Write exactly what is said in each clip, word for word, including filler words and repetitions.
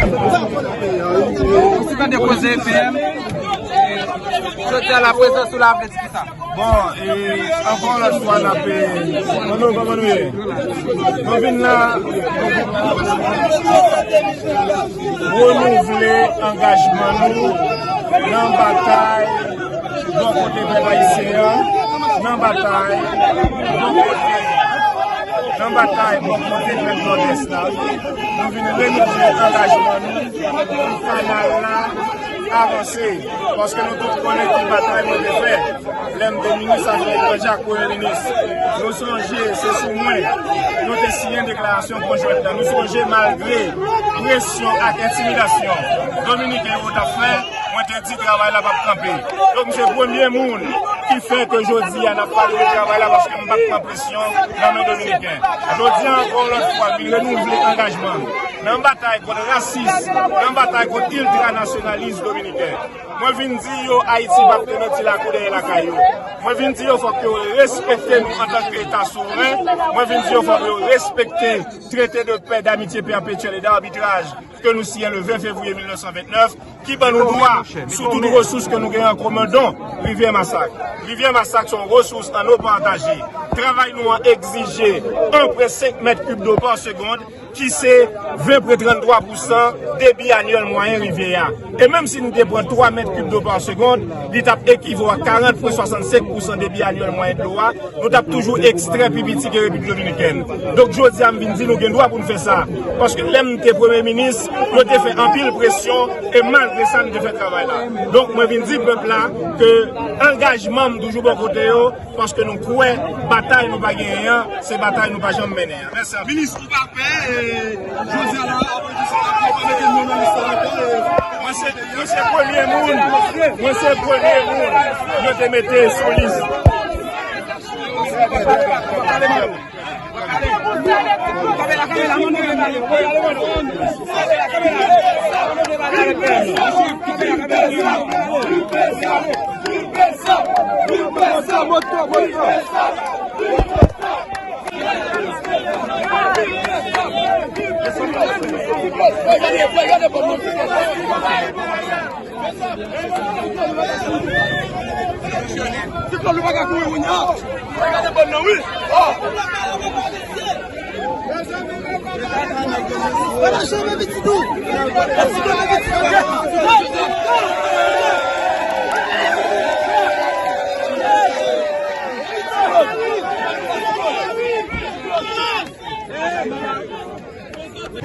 Ou sou tande koze P M? Jodi a la prezans ou la vle di kisa? Bon, e ankò yon lòt fwa n ap, e, kòman nou, kòman nou ye? Nou vin la renouvle angajman nou nan batay bò kote pèp ayisyen an, nan batay bò kote, nan batay bò kote pèp Nòdès la. Nou vin renouvle angajman nou pou kanal la avanse, paske nou tout konnen ki batay mwen te fè lè m te minis afè etranjè ak premye minis. Nou sonje, se sou mwen nou te siyen deklarasyon konjwent la. Nou sonje, malgre presyon ak entimidasyon dominiken yo t ap fè, mwen te di travay la p ap kanpe. Donk, se premye moun ki fè ke jodi a n ap pale de travay la, paske m p ap pran presyon nan men dominiken. Jodi a, ankò yon lòt fwa, m vin renouvle angajman m nan batay kont rasis, nan batay kont iltranasyonalis dominiken. Mwen vin di yo Ayiti p ap te nan ti lakou dèyè lakay yo. Mwen vin di yo fòk yo respekte nou antanke Eta souvren. Mwen vin di yo fòk yo respekte Traité de paix, d'amitié perpétuelle et d'arbitrage ke nou siyen le ven fevriye mil nèf san vennèf, ki ban nou dwa sou tout resous ke nou genyen an komen don Rivyè Masak. Rivyè Masak se yon resous ann nou pataje. Travay nou an egzije en près senk mèt kib dlo pa segond, ki se ven pwen tranntwa pousan debi anyèl mwayen rivyè a. E menm si nou te pran twa mèt kib dlo pa segond, li t ap ekivò a karant pwen swasannsenk pousan debi anyèl mwayen dlo a, nou t ap toujou ekstrè pi piti ke Repiblik Dominikèn. Donk, jodi a, m vin di nou gen dwa pou n fè sa. Paske lè m te premye minis, yo te fè anpil presyon, e malgre sa, nou te fè travay la. Donk, mwen vin di pèp la ke angajman m toujou bò kote yo, paske nou kwè batay nou pa genyen an, se batay nou pa janm mennen an. Mèsi anpil. Minis, ou pa pè, e, jodi a la, apre di sa, ou pa mete non nan lis la ankò, e, mwen se, mwen se premye moun, mwen se premye moun yo te mete sou lis.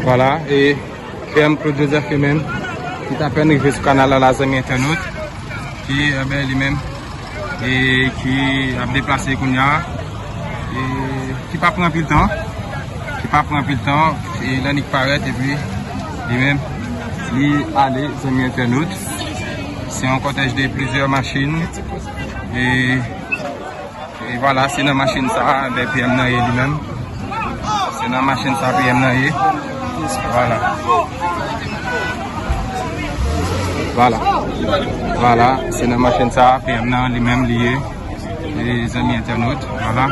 Vwala, e P M Claude Joseph li menm, ki t apèn rive sou kanal la, la, zanmi entènot, ki, enben, li menm, e ki ap deplase kounye a, e ki pa pran anpil tan, ki pa pran anpil tan, e lè nik parèt, epi li menm, li ale, zanmi entènot. Se yon kòtèj de plizyè machin, e E vwala, se nan machin sa a, enben, P M nan ye li menm. Se nan machin sa a, P M nan ye. Vwala. Vwala. Vwala, se nan machin sa a, P M nan li menm li ye. E zanmi entènot, vwala.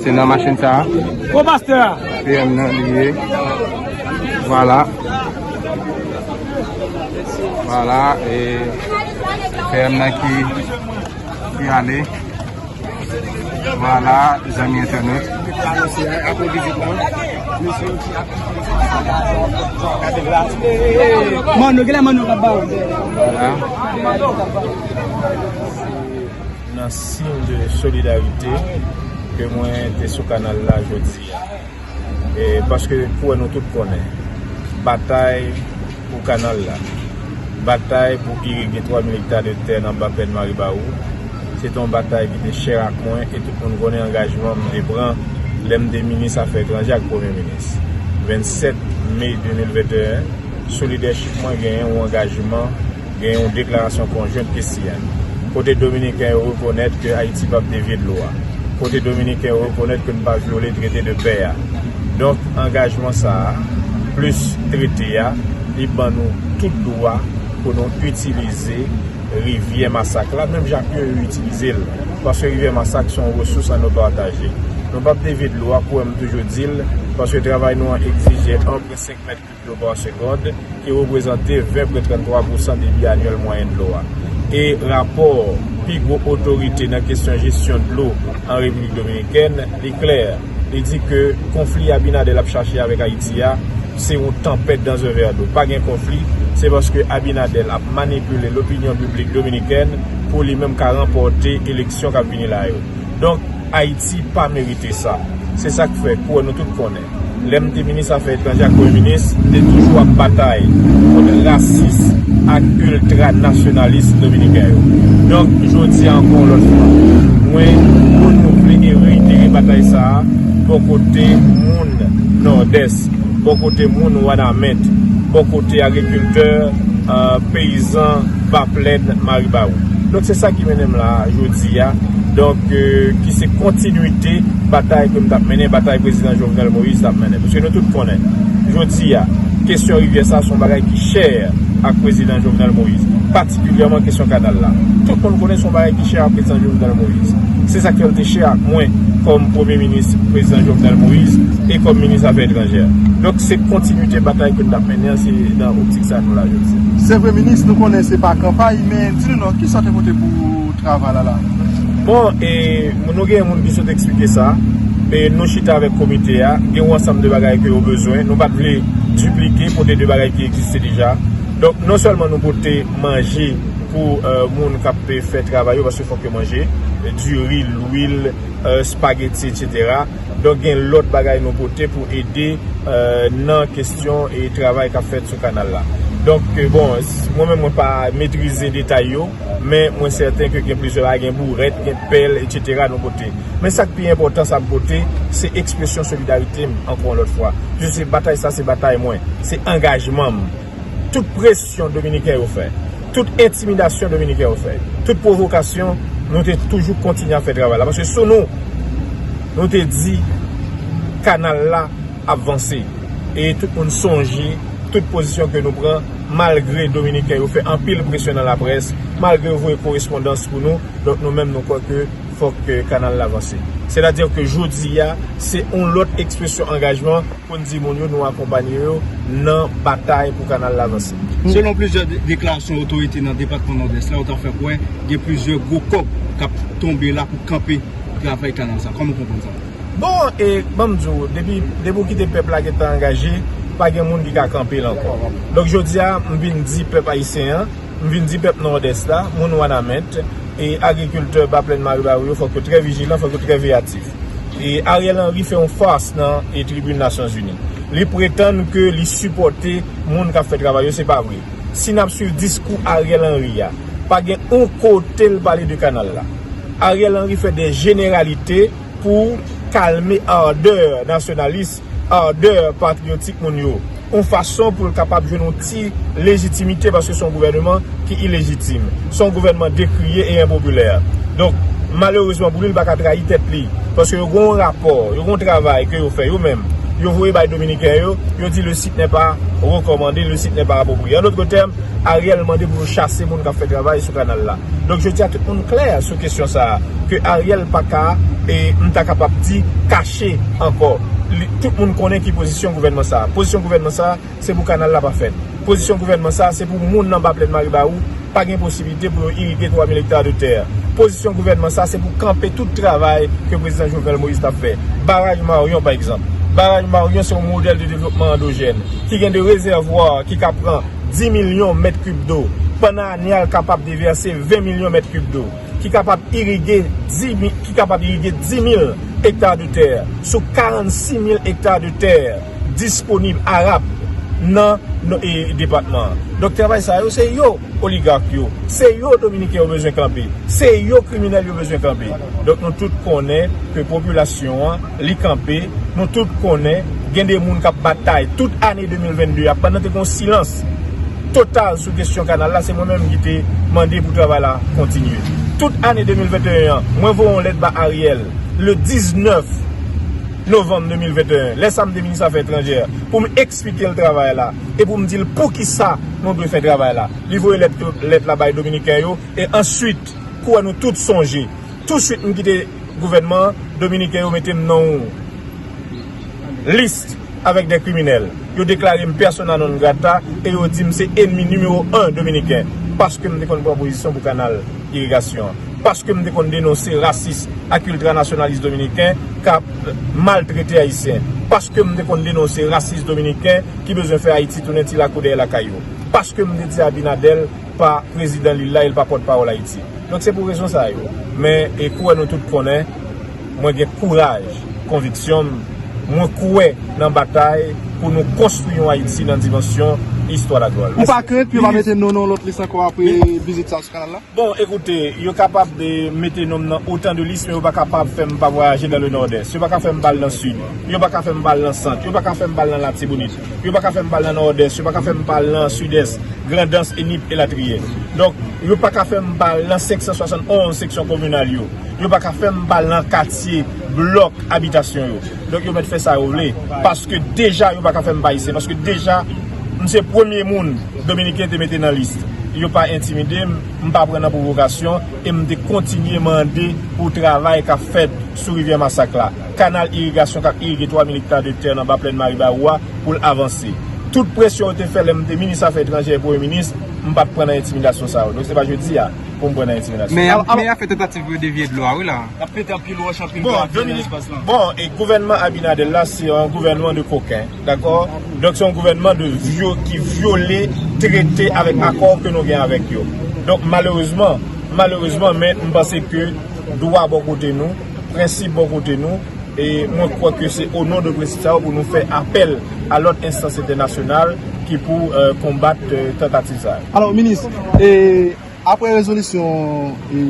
Se nan machin sa a. Gwo pastè a. P M nan li ye. Vwala. Vwala, e P M nan ki, ki ale. Vwala, zanmi entènot. Mano, gen la mano k ap ba w. Vwala. Nan siy de solidarite ke mwen te sou kanal la jodi a. E paske pou wè nou tout konnen, batay pou kanal la, batay pou irige twa mil ekta de tè nan Bapèn Maribawou, se te yon batay ki te chè ak mwen e tout moun konnen angajman m te pran lè m te minis afè etranjè ak premye minis. Vennsèt me de mil venteyen, sou lidèchip mwen genyen yon angajman, gen yon deklarasyon konjwent ki siyen, kote dominiken yo rekonèt ke Ayiti p ap devye dlo a, kote dominiken yo rekonèt ke n pa vyole trete de pè a. Donk, angajman sa a, plis trete a, li ban nou tout dwa pou nou itilize rivyè Masak la, menm jan ke yo itilize l, paske rivyè Masak se yon resous ann nou pataje. Nou p ap devye dlo a, kouwè m toujou di l, paske travay nou an egzije en pwen senk mèt kib dlo pa segonn, ki reprezante ven pwen tranntwa pousan debi anyèl mwayen dlo a. E rapò pi gwo otorite nan kesyon jesyon dlo an Repiblik Dominikèn, li klè. Li di ke konfli Abinader ap chache avèk Ayiti a, se yon tanpèt dans un verre d'eau. Pa gen konfli, se paske Abinader ap manipile lopinyon piblik dominikèn pou li menm ka ranpòte eleksyon k ap vini la yo. Donk, Ayiti pa merite sa. Se sa k fè, kouwè nou tout konnen, lè m te minis afè etranjè ak premye minis, m te toujou ap batay kont rasis ak iltra nasyonalis dominiken yo. Donk, jodi a ankò yon lòt fwa, mwen renouvle e reitere batay sa a bò kote moun Nòdès, bò kote moun Wanament, bò kote agrikiltè, euh, peyizan Baplèn, Maribawou. Donk, se sa ki mennen m la jodi a. Donk, euh, ki se kontinwite batay ke m t ap mennen, batay prezidan Jovenel Moïse t ap mennen. Paske nou tout konnen, jodi a, kesyon rivyè sa a se yon bagay ki chè ak prezidan Jovenel Moïse, patikilyèman kesyon kanal la. Tout moun konnen se yon bagay ki chè ak prezidan Jovenel Moïse. Se sa k fè l te chè ak mwen kòm premye minis prezidan Jovenel Moïse e kòm minis afè etranjè. Donk, se kontinwite batay ke n ap mennen an, se nan optik sa a nou la jodi. Se vre, minis, nou konnen se pa kanpay, men di nou non, kisa w te pote pou travay la la? Bon, e, nou gen moun ki sot eksplike sa. E nou chita avèk komite a, gen yon ansanm de bagay ke yo bezwen. Nou pa t vle diplike, pote de bagay ki egziste deja. Donk, non sèlman nou pote manje pou, euh, moun k ap fè travay yo, paske fòk yo manje, diri, lwil, euh, spageti, etsetera. Donk, gen lòt bagay nou pote pou ede, euh, nan kesyon e travay k ap fèt sou kanal la. Donk, euh, bon, s-, mwen menm, mwen pa metrize detay yo, men mwen sèten ke gen plizyè bagay, gen bourèt, gen pèl, etsetera nou pote. Men sa k pi enpòtan, sa m pote, se ekspresyon solidarite m, ankò yon lòt fwa. Paske se batay sa, se batay mwen, se angajman m. Tout presyon dominiken yo fè, tout entimidasyon dominiken yo fè, tout pwovokasyon, nou te toujou kontinye ap fè travay la. Paske sou nou, nou te di kanal la ap vanse. E tout moun sonje tout pozisyon ke nou pran, malgre dominiken yo fè anpil presyon nan laprès, malgre yo voye korespondans pou nou, donk nou menm nou kwè ke fòk, eh, kanal la vanse. Sètadi ke jodi a, se yon lòt ekspresyon angajman pou n di moun yo nou akonpanye yo nan batay pou kanal la vanse. Selon plizyè de-, deklarasyon otorite nan depatman Nòdès la, yo ta fè kwè gen plizyè gwo kòb k ap tonbe la pou kanpe travay kanal sa. Kòman w konprann sa? Bon, e ban m di w, depi, depi w kite pèp la gentan angaje, pa gen moun ki ka kanpe l ankò. Donk, jodi a, m vin di pèp ayisyen an, m vin di pèp Nòdès la, moun Wanament, e agrikiltè Baplèn Maribawou yo, fòk yo trè vijilan, fòk yo trè veyatif. E Ariel Henry fè yon fas nan, e, tribin Nasyonzini. Li pretann ke li sipòte moun k ap fè travay yo, se pa vre. Si n ap swiv diskou Ariel Henry a, pa gen yon kote l pale de kanal la. Ariel Henry fè de jeneralite pou kalme ardè nasyonalis, ardè patriyotik moun yo, yon fason pou l kapab jwenn yon ti lejitimite, paske se yon gouvènman ki ilejitim, se yon gouvènman dekriye e enpopilè. Donk, malerezman pou li, li pa ka trayi tèt li, paske yo gen yon rapò, yo gen yon travay ke yo fè yo menm, yo voye bay dominiken yo, yo di le site n'est pas recommandé, le site n'est pas approprié. An dòt tèm, Ariel mande pou yo chase moun k ap fè travay sou kanal la. Donk, jodi a, tout moun klè sou kesyon sa a, ke Ariel pa ka, e m ta kapab di, kache ankò. Li, tout moun konnen ki pozisyon gouvènman sa a. Pozisyon gouvènman sa a, se pou kanal la pa fèt. Pozisyon gouvènman sa a, se pou moun nan Baplèn Maribawou pa gen posiblite pou yo irige twa mil ekta de tè. Pozisyon gouvènman sa a, se pou kanpe tout travay ke prezidan Jovenel Moïse t ap fè. Baraj Marion, pa egzanp. Baraj Marion, se yon modèl de devlopman andojèn ki gen de rezèvwa ki ka pran dis milyon mèt kib dlo. Pandan ane a, l kapab devèse ven milyon mèt kib dlo, ki kapab irige dis mil, ki kapab irige dis mil ekta de tè sou karannsis mil ekta de tè disponib, arab, nan, nan, e, depatman an. Donk, travay sa yo, se yo oligak yo, se yo dominiken yo bezwen kanpe, se yo kriminèl yo bezwen kanpe. Donk, nou tout konnen ke popilasyon an, li kanpe. Nou tout konnen gen de moun k ap batay tout ane de mil venn de a, pandan te gen yon silans total sou kesyon kanal la, se mwen menm ki te mande pou travay la kontinye. Tout ane de mil venn e en an, mwen voye yon lèt ba Ariel le diznèf novanm de mil venn e en, lè sa m te minis afè etranjè, pou m eksplike l travay la e pou m di l poukisa nou dwe fè travay la. Li voye lèt, lèt la bay dominiken yo, e answit, kouwè nou tout sonje, touswit m kite gouvènman an, Dominiken yo mete m nan yon lis avèk de kriminèl. Yo deklare m persona non grata e yo di m se enmi nimewo en dominiken. Paske m te konn pran pozisyon pou kanal irigasyon an. Paske m te konn denonse rasis ak iltranasyonalis dominiken k ap maltrete Ayisyen. Paske m te konn denonse rasis dominiken ki bezwen fè Ayiti tounen ti lakou dèyè lakay yo. Paske m te di Abinader pa prezidan li l la e l pa pòtpawòl Ayiti. Donk se pou rezon sa yo. Men e kourè nou tout konnen, mwen gen kouraj, konviksyon m, mwen kwè nan batay pou nou konstwi yon Ayiti nan dimansyon istwa l ak lwa l. Ou pa krent pou yo pa mete non nan yon lòt lis ankò apre vizit sa sou kanal la? Bon, ekoute, yo kapab de mete non m nan otan de lis, men yo pa kapab fè m pa vwayaje dans le Nord-Est. Yo pa ka fè m pa al nan Sid. Yo pa ka fè m pa al nan Sant. Yo pa ka fè m pa al nan Latibonit. Yo pa ka fè m pa al nan Nòdès. Yo pa ka fè m pa al nan Sidès, Grandans, e Nip, elatriye. Donk, yo pa ka fè m pa al nan senk san swasann onz seksyon kominal yo. Yo pa ka fè m pa al nan katye, blòk abitasyon yo. Donk, yo mèt fè sa yo vle. Paske deja, yo pa ka fè m pa isi. Paske deja, m se premye moun Dominiken te mete nan lis. Yo pa entimide m, m pa pran nan pwovokasyon, e m te kontinye mande pou travay k ap fèt sou rivyè Masak la, kanal irigasyon k ap irige twa mil ekta de tè nan ba plèn Maribawou a, pou l avanse. Tout presyon yo te fè lè m te minis afè etranjè e premye minis, m pa t pran nan entimidasyon sa yo. Donk, se pa jodi a pou m pran nan entimidasyon. Men y ap, men y ap fè tantativ pou yo devye dlo a, wi, la. N ap pete anpil wòch, anpil dlo a nan espas lan. Bon, e gouvènman Abinader la, se yon gouvènman de koken, dakò? Donk, se yon gouvènman de vyo-, ki vyole trete avèk akò ke nou gen avèk yo. Donk, malerezman, malerezman, men m panse ke dwa bò kote nou, prensip bò kote nou, e mwen kwè ke se o non de prensip sa yo pou nou fè apèl a lòt enstans entènasyonal ki pou, eh, konbat, eh, tantativ sa yo. Alò, minis, e apre rezolisyon, e,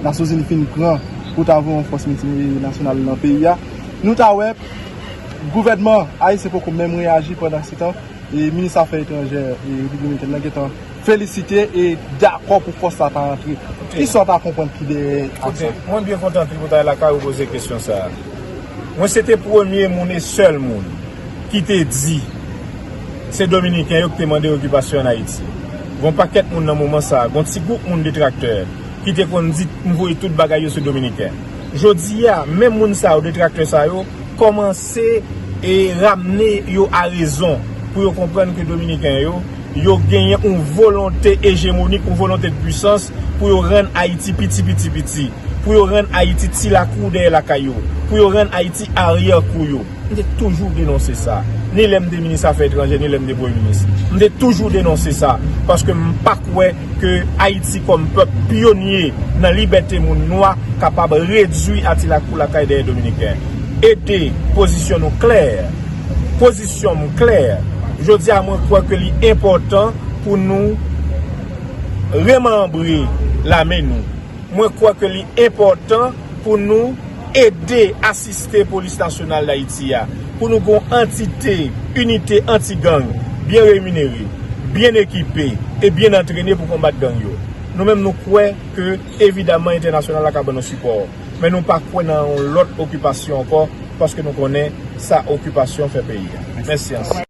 Nasyonzini fin pran pou ta voye yon fòs miltinasyonal nan peyi a, nou ta wè gouvènman ayisyen poko menm reyaji pandan se tan, e, minis afè etranjè, e, Repiblik Dominikèn nan gentan felisite e dakò pou fòs la ta antre. Kisa w ta konprann ki dèyè aksyon? Koute, mwen byen kontan tripotay la ka repoze kesyon sa a. Mwen se te premye moun e sèl moun ki te di se Dominiken yo ki te mande okipasyon ann Ayiti. Gon pakèt moun nan moman sa a, gon ti gwoup moun detraktè ki te konn di m voye tout bagay yo sou Dominiken. Jodi a, menm moun sa yo, detraktè sa yo, kòmanse e ramne yo a rezon pou yo konprann ke Dominiken yo, yo genyen yon volonte ejemonik, yon volonte de pwisans pou yo rann Ayiti piti, piti, piti, pou yo rann Ayiti ti lakou dèyè lakay yo, pou yo rann Ayiti aryè kou yo. M te toujou denonse sa. Ni lè m te minis afè etranjè, ni lè m te premye minis. M te toujou denonse sa. Paske m pa kwè ke Ayiti kòm pèp pyonye nan libète moun nwa kapab redui a ti lakou lakay dèyè Dominiken. Ede pozisyon nou klè. Pozisyon m klè. Jodi a, mwen kwè ke li enpòtan pou nou remanbre lame nou. Mwen kwè ke li enpòtan pou nou ede asiste Polis Nasyonal Dayiti a, pou nou gon antite, inite anti-gang, byen reminere, byen ekipe e byen antrene pou konbat gang yo. Nou menm, nou kwè ke, evidaman, entènasyonal la ka ban nou sipò, men nou pa kwè nan yon lòt okipasyon ankò, paske nou konnen sa okipasyon fè peyi a. Mèsi anpil.